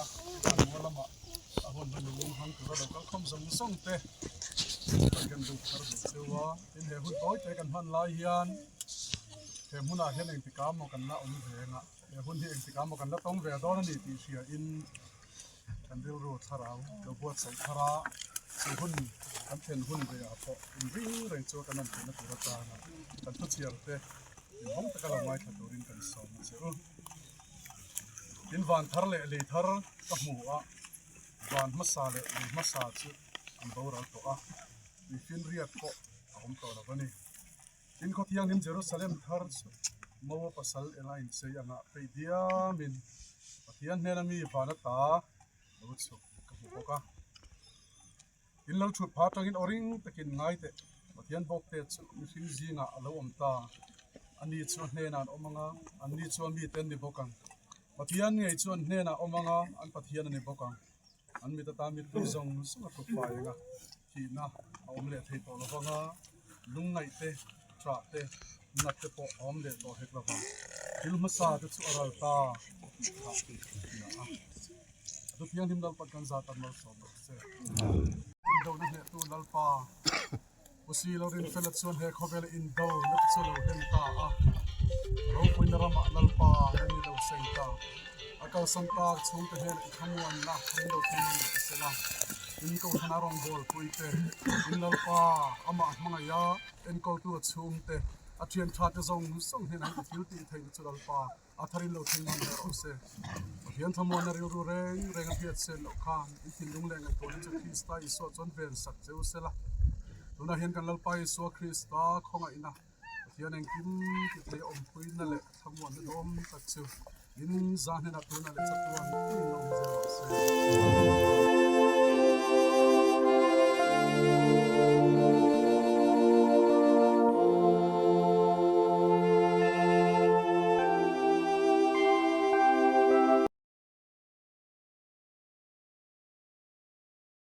nena thlanmual lama a hun hmanung hmang tura lo kal khawm zawng zawng te kan ken duh thar duh cheu a. Tin, he hun tawi te kan hman lai hian he hmunah hian engtikah maw kan la awm ve ang a, he hun hi engtikah maw kan la tawng ve dawn a ni tih hriain kan rilru thlarau lo buatsaih thar a, chu hun kan thlen hun ve ah pawh inring reng chu kan awm theihna tur atana kan thuchhiar te inhawng taka lo ngaithla turin kan sawm a che u. Tin van thar leh lei thar ka hmu a, van hmasa leh lei hmasa chu an boral tawh a, tuifinriat pawh a awm tawh lo a ni. Tin khaw thianghlim Jerusalem thar chu Moa pasal ela inchei angah peih diamin Pathian hnena mi van ata lo chhuk ka hmu bawk a. In lo thut phah atangin aw ring takin ngai teh, Pathian bawkte chu mihring zingah a lo awm ta. Ani chu a hnenah an awm ang a, anni chu a mite an ni bawk ang. Pathian ngei chu an hnenah a awm ang a, an Pathian a ni bawk ang. An mit atan mittui zawng zawng a tluk fai ang a, thihna a awm leh thei tawh lo vang a, lungngaih te, ṭah te, nat te pawh a awm leh tawh hek lo vang. Thil hmasa te chu a ral ta tih kha a hria a. Thu thianghlim Lalpa kan zat a malsawm rawh se. Indona hnehtu Lalpa, Pu Si lo rinfela chuan he khawvela indo na te chu lo hlen ta a, ropuina ramah Lalpa a ni lo seng ta. A kalsan tak chhungte hnenah i thlamuanna min lo thlen ang tih sela, in kohhrana rawngbawlpui te, in Lalpa amah hmangaiha enkawltu a chhungte, a thian tha te zawng zawng hnenah i thil tih theihna chu Lalpa a tharin lo thleng ngam leh rawh se. Pathian thlamuanna rilru reng reng a hriat sen loh khan in thinlung leh ngaihtuahna chu Krista Isua chuan ven sak che u sela. Tunah hian kan Lalpa Isua Krista khawngaihna Pathian engkim ti thei awmpuina leh thlamuanna duhawm tak chu in za hnenah tunah leh chatuan in awm zel rawh se.